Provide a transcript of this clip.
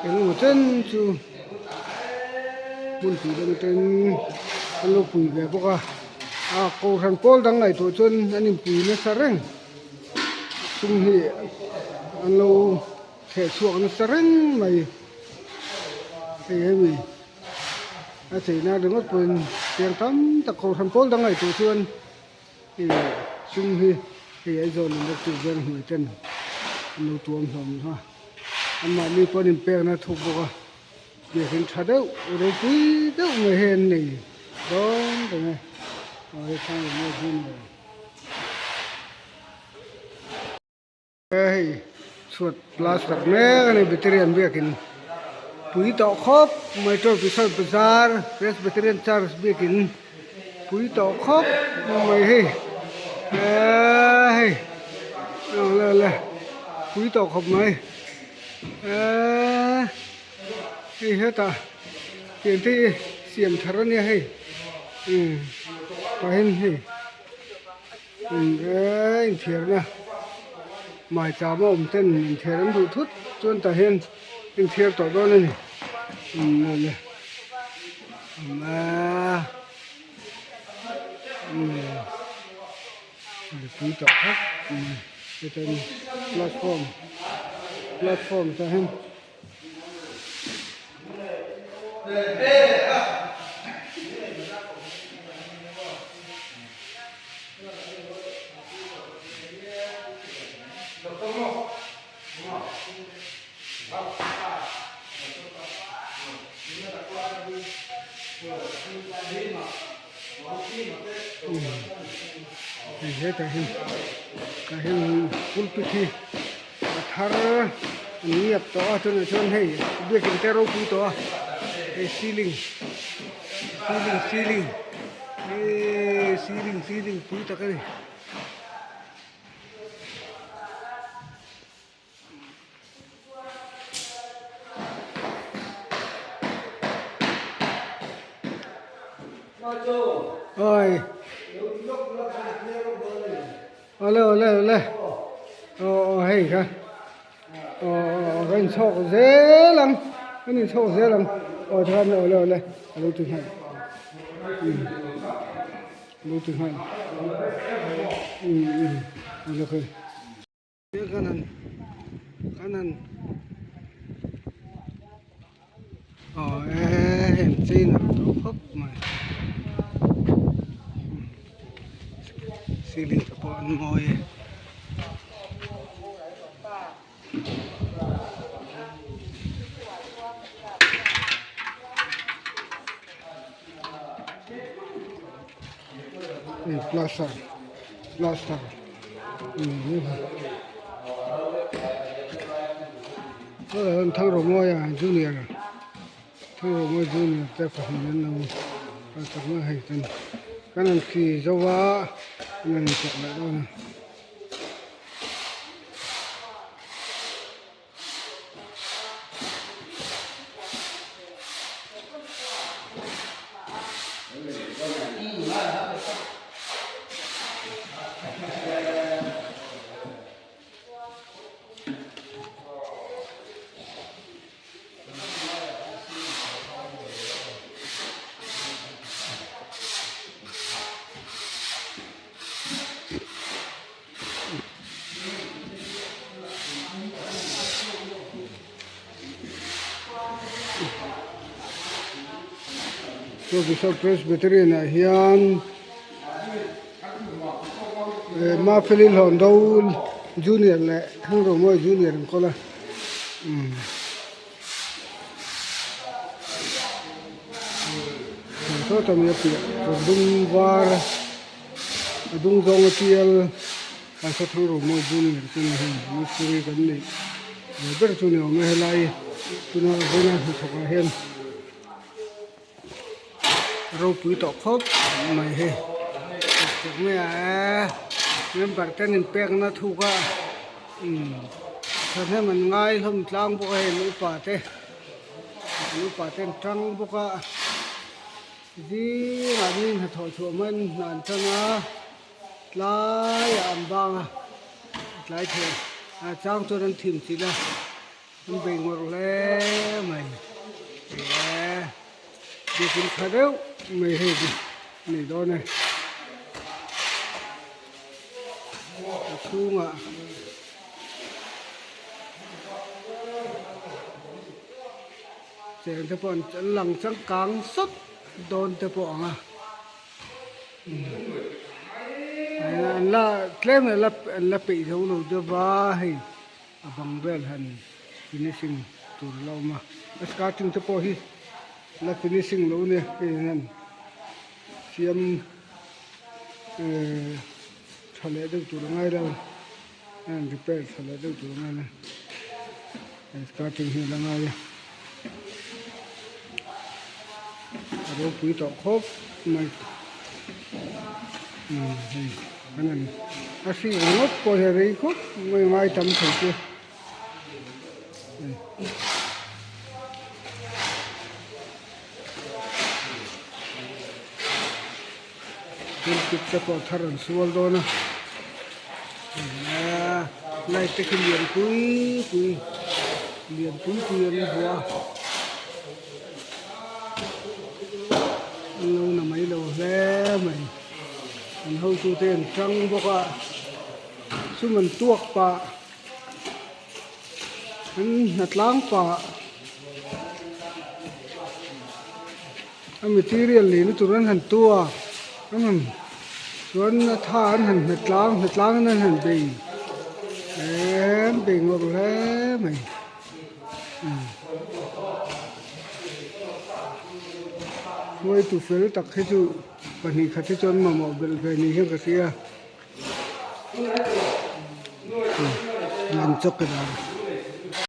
Engemaw chen chu hmun tih dang ten an lo pui ve bawk a ah kohhran pawl dang ngaihtuah chuan an inpui nasa reng sum hi an lo theh chhuak nasa reng mai hei hemi a cheina ringawt pawhin tiang tam tak kohhran pawl dang ngaihtuah chuan. Ih sum hi hei Aizawl in rawk tih veng hnuai ten an lo tuam hlawm a anmahni pawh an inpekna a thuk bawk a biakin tha deuh ropui deuh mai hi an nei dawn reng e aw hei thlang leh mawi junior. Hei chhuat plaster mek a ni Presbyterian biakin pui tawh khawp mai Tawlpisal bazar Presbyterian church biakin pui tawh khawp mai hei eee hei aw le le pui tawh khawp mai eee hei hetah tiang te hi siam thar a nia hei umm tah hian hei. Eee inthiarna maicham a awm ten inthiar an duh thut chuan tah hian inthiar tawh dawn a ni umm aw le awm a umm mipui tawh khawp mai hetiang platform platform tah hian. Hei hetah hian tah hian pulpit hi a thar an ngiat tawh a tunah chuan hei biakin te ropui tawh a hei ceiling ceiling ceiling eee ceiling ceiling pui tak a ni. Oi Awle awle awle aw aw hei kha aw aw kan inchhawk zel ang kan inchhawk zel ang aw tikhan awle awle a lo ti nghal umm a lo ti nghal umm umm awle khawi. Kanan kanan aw e heng chain a to khawp mai ceiling te pawh an mawi e. Hei plaster plaster Thangromawia junior Thangromawia junior te pahnih an lo kal chak mai hei ten kan han khi zo a an han inchawk leh dawn a. Chaw Presbyterian ah hian eh Mafeli Hlawndo Junior leh Thangromawia Junior an kawl a umm sawta mi a piah kawr dum var a dung zawnga tial. Khaisa Thangromawia Junior chu ni hei mistiri kan neih ve ber chu ni awm e helai tuna vawiina hnathawk ah hian ropui tawh khawp mai hei chak mai a e member ten inpekna thuk a umm thahnem an ngai hlawm tlang bawk a hei an upa te an upa te an tang bawk a zingah mi hnathawh chhuah hman hna an tan a. Tlaiah an bang a tlai thei a chang chuan an thim chilh a an bei ngawrh hle Biakin tha deuh mai hei hi a ni dawn e. A chhungah cheng te pawh an lang changkang sawt dawn te pawh ang a. An la tlem an la peih zo lo deuh va hei. A bang vel han finishing tur a la awm a a skirting te pawh hi la finishing lo nia hei hian siam ehh tha leh deuh tur a ngai lo a in repair tha leh deuh tur a ngai lo a skirting hi a la ngai a a ropui tawh khawp mai umm hei an han a hri ringawt pawh hi a rei khawp mai a ngai tam thei chu pulpit te pawh thar an sual dawn a light te khi lian pui pui lian pui pui an vuah a an lo na mai lo hle mai an hotute an tang bawk a sum an tuak pah an hnatlang pah a material lei na tur an han tuak an han chuan a tha an han hmet tlang hmet tlang in an han bei emm bei ngawrh hle mai umm hruaitu fel tak hi chu pahnih khat hi chuan mamawh belh ve ni hian ka hria. Lam chawk ka dar.